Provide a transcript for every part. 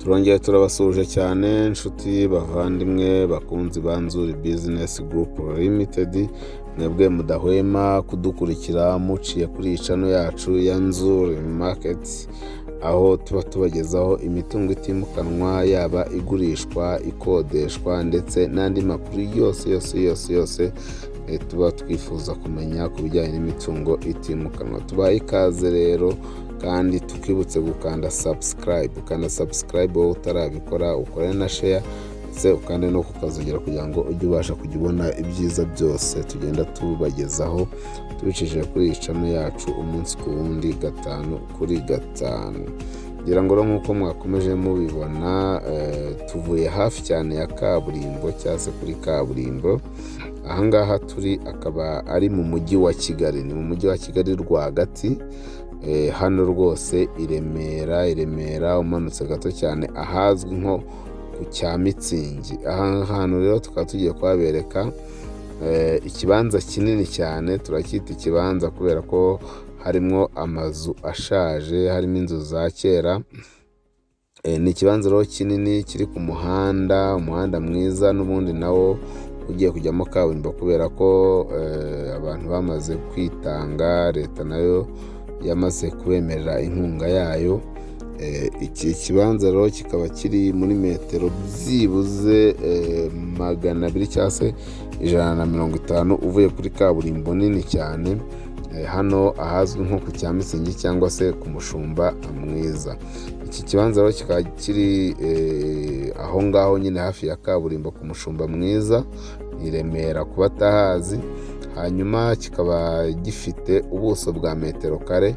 Turongeye turabasuhuje cyane, inshuti, bavandimwe, bakunzi ba Nzuri Business Group Limited, mwebwe mudahwema kudukurikira muciye kuri iyi channel yacu ya Nzuri Market, aho tuba tubagezaho imitungo itimukanwa, yaba igurishwa, ikodeshwa, ndetse n'andi makuru yose yose yose yose tuba twifuza kumenya ku bijyanye n'imitungo itimukanwa. Tubahe ikaze rero kandi tukibutse gukanda subscribe. Ukanda subscribe wowe utarabikora, ukore na share, ndetse ukande no kukazogera kugira ngo ujye ubasha kujya ubona ibyiza byose tugenda tubagezaho tubicishije kuri iyi channel yacu umunsi ku wundi, gatanu kuri gatanu. Ngira ngo rero nk'uko mwakomeje mubibona, tuvuye hafi cyane ya kaburimbo cyangwa se kuri kaburimbo. Ahangaha turi akaba ari mu Mujyi wa Kigali, ni mu Mujyi wa Kigali rwagati. Hano rwose i Remera, i Remera umanutse gato cyane ahazwi nko ku cya Mitsingi. Aha hantu rero tukaba tugiye kuhabereka ikibanza kinini cyane. Turacyita ikibanza kubera ko harimo amazu ashaje, harimo inzu za kera. Ni ikibanza rero kinini kiri ku muhanda, umuhanda mwiza n'ubundi nawo ugiye kujyamo kaburimbo, kubera ko abantu bamaze kwitanga, leta nayo yamaze kubemerera inkunga yayo. Iki kibanza rero kikaba kiri muri metero byibuze 200 cyangwa se 150 uvuye kuri kaburimbo nini cyane, hano ahazwi nko ku cya Mitsingi cyangwa se ku Mushumba Mwiza. Iki kibanza rero kikaba kiri aho ngaho nyine hafi ya kaburimbo ku Mushumba Mwiza i Remera ku batahazi. Hanyuma kikaba gifite ubuso bwa metero kare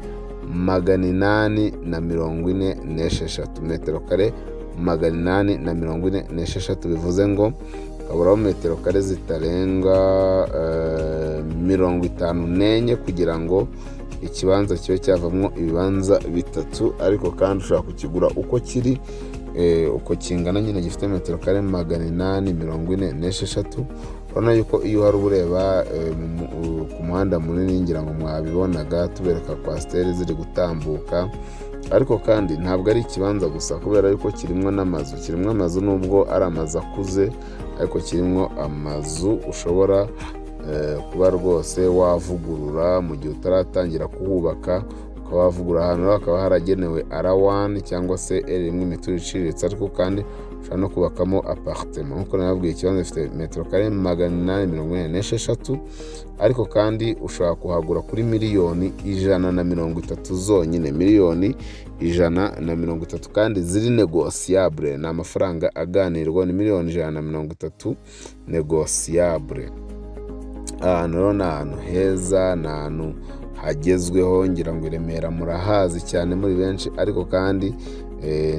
846, metero kare 846, bivuze ngo haburaho metero kare zitarenga 54 kugira ngo ikibanza kibe cyavamo ibibanza bitatu. Ariko kandi ushobora kukigura uko kiri, uko kingana nyine, gifite metero kare 846. Urabona yuko iyo uhari uba ureba ku muhanda munini. Ngira ngo mwabibonaga tubereka coaster ziri gutambuka. Ariko kandi ntabwo ari ikibanza gusa, kubera yuko kirimo n'amazu. Kirimo amazu nubwo ari amazu akuze, ariko kirimo amazu ushobora kuba rwose wavugurura mu gihe utaratangira kuhubaka, ukaba wavugurura. Ahantu rero hakaba haragenewe R1 cyangwa se R1, imiturire iciriritse, ariko kandi ushobora no kubakamo appartement. Nk'uko nababwiye, ikibanza gifite metero kare 846, ariko kandi ushobora kuhagura kuri miliyoni 130 zonyine, miliyoni 130 kandi ziri négociable. Ni amafaranga aganirwa, ni miliyoni 130 négociable. Ahantu rero ni ahantu heza, ni ahantu hagezweho. Ngira ngo i Remera murahazi cyane muri benshi. Ariko kandi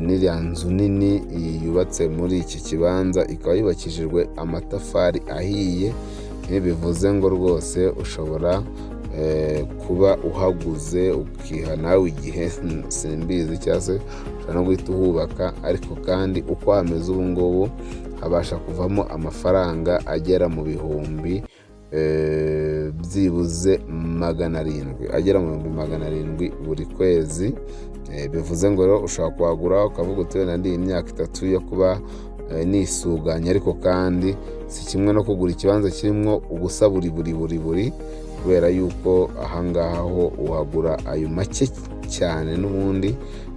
n'iriya nzu nini yubatse muri iki kibanza ikaba yubakishijwe amatafari ahiye. Bivuze ngo rwose ushobora kuba uhaguze ukiha nawe igihe, simbizi, cyangwa se ushobora no guhita uhubaka. Ariko kandi uko hameze ubu ngubu habasha kuvamo amafaranga agera mu bihumbi byibuze 700, agera mu 700,000 buri kwezi. Bivuze ngo rero ushobora kuhagura ukavuga uti wenda ndi imyaka 3 yo kuba nisuganya. Ariko kandi si kimwe no kugura ikibanza kirimo ubusa buri buri buri buri, kubera yuko ahangaha ho uhagura ayo make cyane n'ubundi,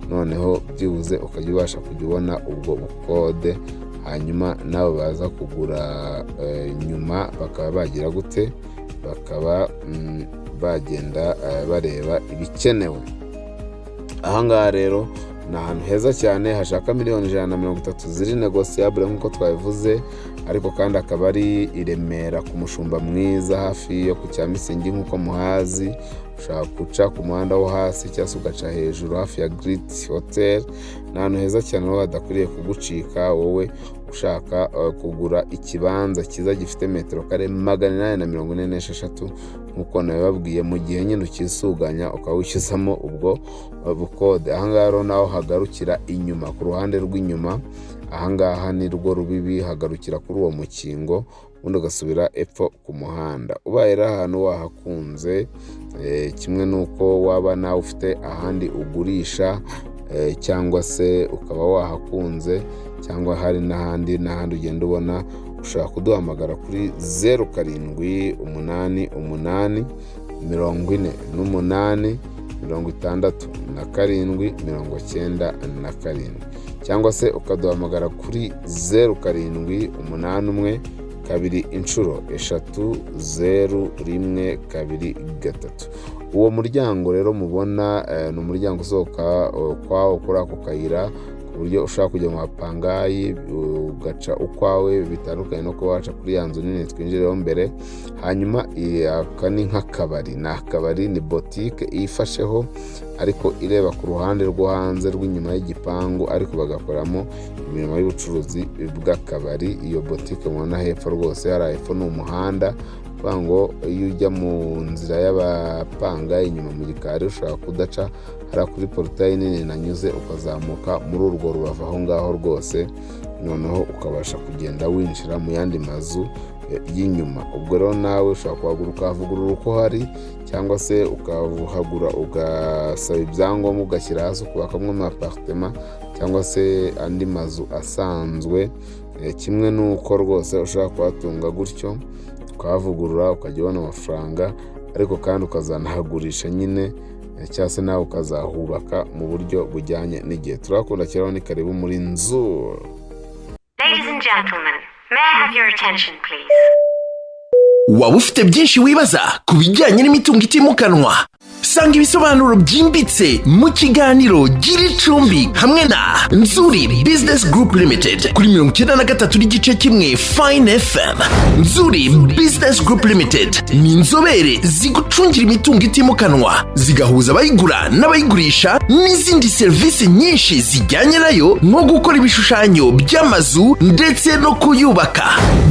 noneho byibuze ukajya ubasha kujya ubona ubwo bukode, hanyuma nabo baza kugura nyuma bakaba bagira gute, bakaba bagenda bareba ibikenewe. Ahangaha rero ni ahantu heza cyane hashaka miliyoni 130 ziri négociable nk'uko twabivuze. Ariko kandi akaba ari i Remera ku Mushumba Mwiza, hafi yo ku Cyamitsingi nk'uko muhazi. Ushobora guca ku muhanda wo hasi cyangwa se ugaca hejuru hafi ya Giriti Hoteli. Ni ahantu heza cyane aho hadakwiriye kugucika wowe ushaka kugura ikibanza cyiza gifite metero kare 846 nk'uko nabibabwiye, mu gihe nyine ukisuganya ukaba wishyuzamo ubwo bukode. Ahangaha rero naho hagarukira inyuma, ku ruhande rw'inyuma. Ahangaha ni rwo rubibi, hagarukira kuri uwo mukingo, ubundi ugasubira epfo ku muhanda. Ubaye rero ahantu wahakunze, kimwe n'uko waba nawe ufite ahandi ugurisha. cyangwa se ukaba wahakunze, cyangwa hari n'ahandi n'ahandi ugenda ubona, ushobora kuduhamagara kuri 0788 48 67 97, cyangwa se ukaduhamagara kuri 0781 000 123. Uwo muryango rero mubona ni umuryango usohoka ukwawo kuri ako kayira, ku buryo ushobora kujya mu mapangayi ugaca ukwawe, bitandukanye no kuba waca kuri ya nzu nini twinjireho mbere. Hanyuma aka ni nk'akabari, ni akabari, ni botike ifasheho ariko ireba ku ruhande rwo hanze rw'inyuma y'igipangu, ariko bagakoramo imirimo y'ubucuruzi bw'akabari. Iyo botike mubona hepfo rwose, hariya hepfo ni umuhanda. Kuvuga ngo iyo ujya mu nzira y'abapanga inyuma mu gikari, ushobora kudaca hariya kuri portail nini nanyuze, ukazamuka muri urwo rubavu aho ngaho rwose, noneho ukabasha kugenda winjira mu yandi mazu y'inyuma. Ubwo rero nawe ushobora kuhagura ukahavugurura uko hari, cyangwa se ukahagura ugasaba ibyangombwa, ugashyira hasi ukubakamo ama appartement cyangwa se andi mazu asanzwe. Kimwe n'uko rwose ushobora kuhatunga gutyo, ukahavugurura, ukajya ubona amafaranga, ariko kandi ukazanahagurisha nyine, cyangwa se nawe ukazahubaka mu buryo bujyanye n'igihe. Turakunda keraho, ni karibu muri Nzu. Ladies and gentlemen, may I have your attention, please? Waba ufite byinshi wibaza ku bijyanye n'imitungo itimukanwa? Sanga ibisobanuro byimbitse mu kiganiro Gira Icumbi hamwe na Nzuri Business Group Limited kuri 93.1 Fine FM. Nzuri Business Group Limited ni inzobere zigucungira imitungo itimukanwa, zigahuza abayigura n'abayigurisha n'izindi serivisi nyinshi zijyanye nayo, nko gukora ibishushanyo by'amazu ndetse no kuyubaka.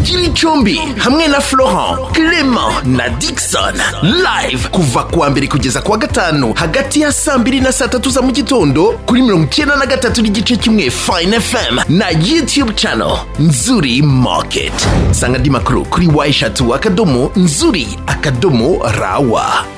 Gira Icumbi hamwe na Florent, Clement na Dixon, live kuva kuwa mbere kugeza kuwa gatanu, hagati ya saa 2 na saa 3 za mu gitondo, kuri 93.1 Fine FM na YouTube channel Nzuri Market. Sanga andi makuru kuri w3.nzuri.rw.